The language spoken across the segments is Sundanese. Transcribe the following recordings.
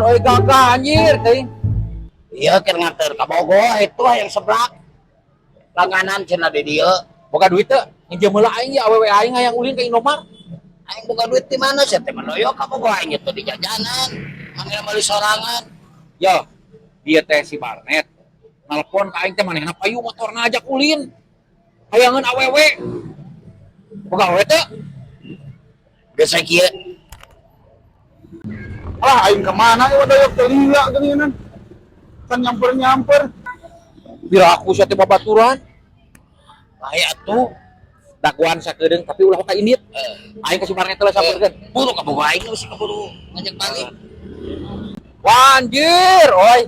Euy gagah anjir teuing. Iya keur nganter ka Bogor itu yang seblak. Langganan cenah di dieu. Boga duit teu? Nginjem heula aing ya awewe aing hayang ulin ka Indomart. Aing boga duit di mana sia teh menoyo ka Bogor aing itu di jajanan. Manggil meuli sorangan. Yo, dia teh si Barnet. Nelpon ka aing teh manehna payu motorna ajak ulin. Hayangeun awewe. Boga awewe teu? Geus kieu. Ah, aing kemana ya doyok teh lila geuningan. Kan nyamper-nyamper. Bira aku sia teh babaturan. Bae atuh. Daguan sakedeung tapi ulah ka indit. Aing ka si Barnet heula sampeurkeun. Buru ka Bogor aing geus keburu ngajak balik. Wah anjir, oi.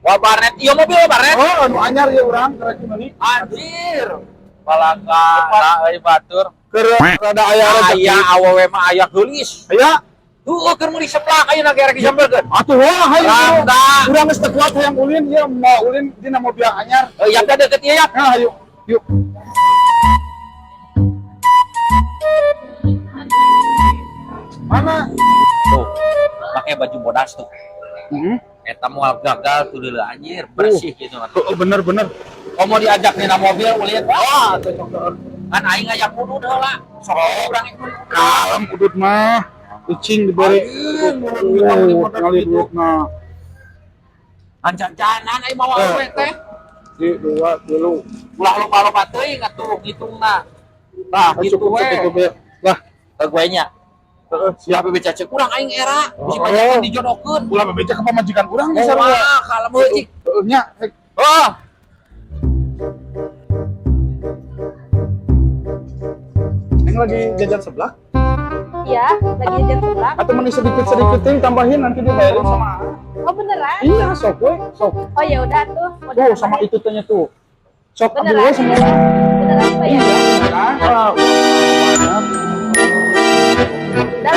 Wah Barnet, iya mobil Barnet. Oh, anu anyar ya urang karek meuni. Anjir. Balaka, nah euy batur. Keur rada aya rezeki. Aya awewe mah aya geulis. Aya. Heueuh keur meuli seplak ayeuna ge rek disampeurkeun. Atuh wah hayu. Rangga. Urang geus teu kuat hayang ulin ieu mau ulin dina mobil anyar. Eh, yap deket ieu yap. Nah, ayo. Yuk. Mana? Tuh, pakai baju bodas tuh. Heeh. Eta moal gagal tuh deuleu anjir, bersih gitu. Oh, bener bener. Oh, mau diajak dina mobil ulin. Wah, cocok banget. Kan aing ngajak udud heula. Sok urang ikut. Kalem udut mah. Ucing diberi. Oh, tinggal duit mah. Ancan-canan aing mawa awewe teh. Di dua tilu. Ulah loba-loba teuing atuh ngitungna. Tah, gitu Cukup we. cukup ya. Lah, Ke gue nya. heeh, siap. Siapa beca cek urang aing era, bisi Oh. pajangan dijodohkeun. Ulah bebeja ke pamajikan urang bisa Oh, wah, kalem heuh cik. Heeh nya. Oh. Neng lagi jajan seblak Iya, lagi jajan seblak. atau meni sedikit-sedikit ting tambahin nanti dibayarin sama Aa. Oh beneran? Iya, sok we, sok. Oh ya udah tuh. Mau Tuh sama ditambahin. itu tehnya tuh. Sok ambil Beneran? we semua. Beneran bayar ya? Nah, banyak. Udah.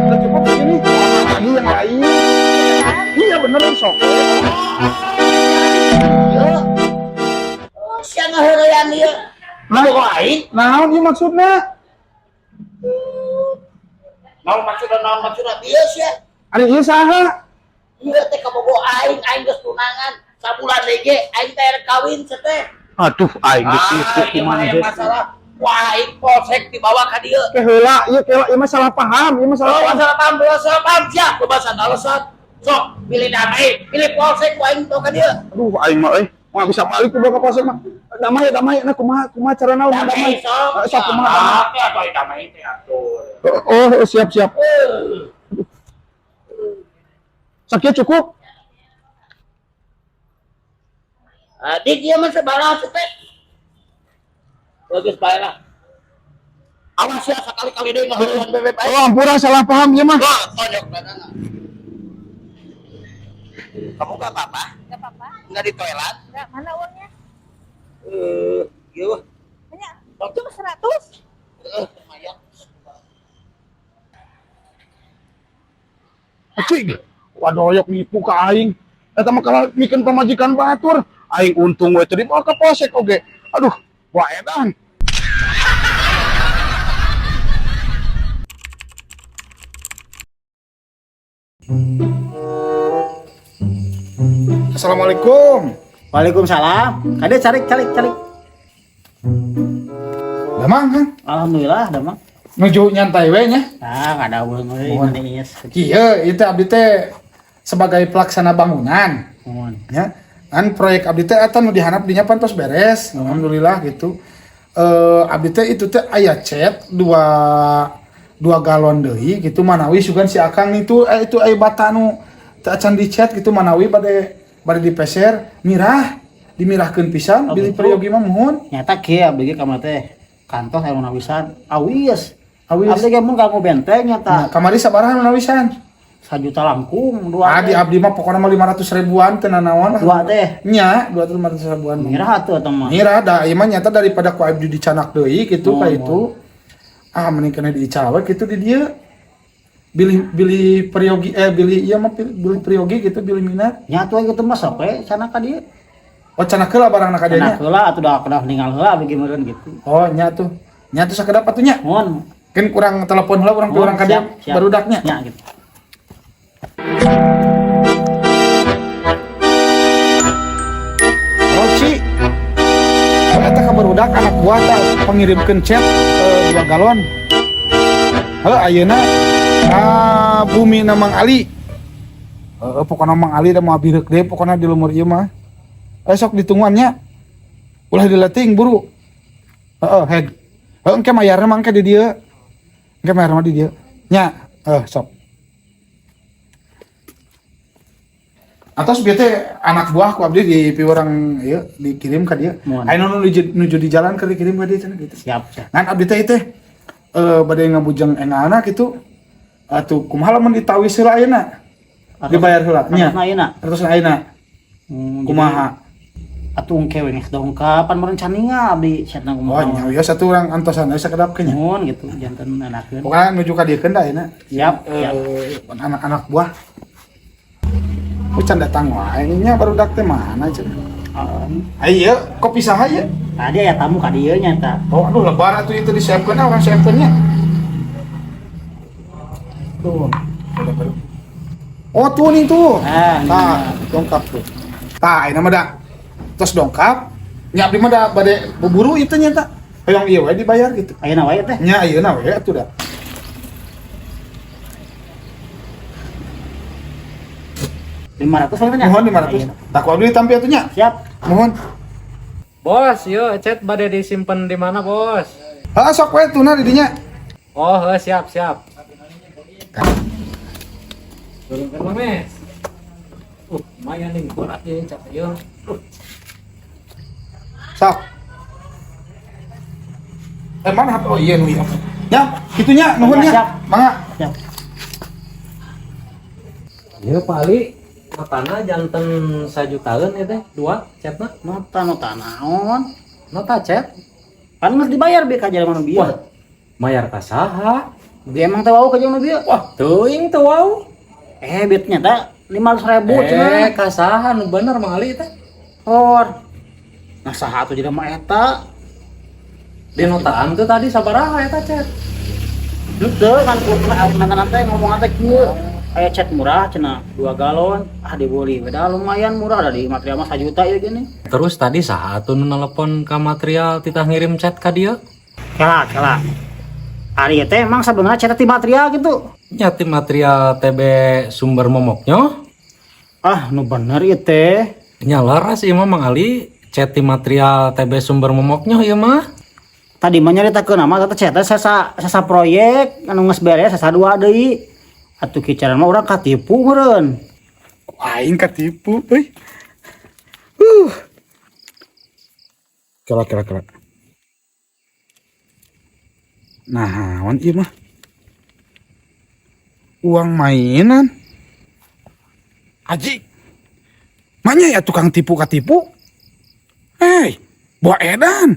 Udah cukup segini. Lagi yang lain. Beneran? Iya beneran sok we. Iya. Oh, sia ngaheureyan ieu. Nah, Bogor aing. naon ieu maksudna? Naon maksudna bieu sia. Ari ieu saha? Ieu teh ka Bogor aing, aing geus tunangan. Sabulan deui ge aing teh rek kawin sia teh. Aduh, aing geus Ah, ieu mah aya masalah. Wah, aing polsek dibawa ka dieu. Ke heula, ieu ke ieu mah salah paham, ieu mah salah Oh, paham. salah paham, salah paham sia, bebasan alasan. Sok, pilih damai, pilih polsek ku aing tau ka dieu. Aduh, aing mah euy, moal bisa balik ke polsek mah. Damai, damai, nah kumaha kumaha carana urang damai? Damai sok. Eh, Sok kumaha damai? Ah, teh atuh damai teh atuh. Oh, oh, siap siap. Sakieu cukup. Adik ieu mah sabaraha sih teh? Bagus bae lah. Awas ya sekali-kali deui ngaheureun bebek aing. Oh, ampura salah paham ieu mah. Wah, tonjok dadana. Kamu gak apa-apa? Gak apa-apa. Nggak di toilet? Enggak, mana uangnya? Eh, iya. Banyak. Cuma 100. Lumayan. Cing. Waduh, yok nipu ka aing. Eta mah kalau mikeun pamajikan batur, aing untung we teu dibawa ka polsek oge. Aduh, wah edan. Assalamualaikum. Waalaikumsalam. Kade cari cari cari. Damang, Kang. Alhamdulillah, damang. Nuju nyantai we nya. Nah, nggak ada uang euy Mohon. manis. Kieu ieu teh abdi teh sebagai pelaksana bangunan. Mohon. Ya. Kan proyek abdi teh eta nu dihanap dinya pan tos beres, alhamdulillah gitu. Abdi teh itu teh aya cat dua galon deui gitu manawi sugan si Akang itu itu aya bata nu teu acan dicat gitu manawi bade bade dipeser mirah dimirahkeun pisan Oh, bilih gitu. peryogi mah muhun. Nyata kieu abdi ge kamari teh kantos aya nu nawisan. Awis. Awis. Abdi ge mun kanggo benteng Nah, nyata kamari sabaraha nu nawisan? 1 juta langkung dua. Ah, di abdi mah pokoknya mah 500 ribuan teu nanaon lah. Dua teh. Nya, 200 ribuan. Mirah atuh eta mah. Mirah da ieu mah nyata daripada ku abdi dicanak deui gitu Oh, ka itu. Ah mending kena diical we gitu di dieu. Bilih bilih peryogi bilih ieu mah bilih peryogi gitu bilih minat. Nya atuh gitu mah sok we sana ka dieu. Oh canak heula barangna ka dieu Cenah nya. heula atuh da kedah ninggal heula abdi ge meureun gitu. Oh nya tuh. Nya tuh sakedap atuh nya. Mohon. Kan kurang telepon heula urang Mohon, urang ka dieu siap, siap. barudaknya. Nya gitu. Roci. Eta ka barudak anak buah tah pangirimkeun cat 2 galon. Heuh ayeuna ka bumi na Mang Ali. Heeh, pokona Mang Ali da moal bireuk deui pokona di lumur ieu mah. Sok ditungguan nya. Ulah dileting buru. Heeh, heg. Heuh engke mayarna mah engke di dieu. Engke mayarna mah di dieu. Nya, sok. Atos bieu teh anak buah ku abdi di piwarang ieu dikirim ka dieu. Aya nu nuju di jalan keur dikirim ka dieu cenah gitu. Siap, siap. Ngan abdi teh teh bade ngabujeng engalna kitu. Atuh kumaha lamun ditawis heula ayeuna? Dibayar heula nya. Ayeuna. Atos ayeuna. Kumaha? Atuh engke we geus dongkap pan meureun caninga abdi siatna kumaha. Oh nya wios atuh urang antosan we sakedap ke nya. Nuhun gitu janten enakeun. Pokona nuju ka dieu keun da ayeuna. Siap, siap. Anak-anak buah. Oh, can datang wae nya barudak teh mana cenah. Ayo, kopi saha ieu? Tadi aya tamu ka dieu nya eta. Oh, aduh lebar atuh itu disiapkeun urang siapkeun nya. Tuh. Oh, tuh nih tuh. Tah, dongkap tuh. Tah, ayeuna mah da tos dongkap. Nya abdi mah da bade buburu ieu teh nya ta. Hoyong ieu we dibayar gitu. Ayeuna wae teh. Nya ayeuna we atuh da. 500 wae nya. Mohon 500. Tah ku abdi ditampi atuh nya. Siap. Mohon. Bos, yuk chat bade disimpen di mana, Bos? Heeh, sok we tuna di dinya. Oh, heuh, siap, siap. Turunkan mah, Mes. Lumayan nih berat ya cat ieu. Sok. Mana HP? Oh iya nu ieu. Ya, kitu nya nuhun nya. Mangga. Siap. Ieu Pak Ali, notana janten sajutaan ya teh, 2 chatna. Nota naon? Nota chat. Pan geus dibayar be ka jelema nu bieu. Wah, mayar ka saha? Bi emang teh wau ka jelema nu bieu. Wah, teuing teu wau. Bieu nya 500.000 cenah. Ka saha nu bener Mang Ali teh? Hor. Nah saha atuh jelema eta? Di notaan tuh tadi sabaraha eta chat? Henteu kan mantan teh ngomong teh kieu. Aya cat murah cenah 2 galon, ah dibeli beda lumayan murah da di material mah 1 juta ieu gini. Terus tadi saha atuh nu nelpon ka material titah ngirim chat ka dieu? Kela, kela. Ari teh emang sebenarnya cat ti material gitu. Nya ti material TB sumber momoknya. Ah, nu bener ieu teh. Nya laras ieu mah Mang Ali, cat ti material TB sumber momoknya ieu mah. Tadi mah nyaritakeun mah eta cat teh sesa proyek anu geus beres sesa 2 deui. Atuh kicaran mah urang katipu meureun. Aing katipu euy. Kela kela kela. Nah, naon ieu mah? Uang mainan. Aji. Manya ya tukang tipu katipu? Hei, buah edan.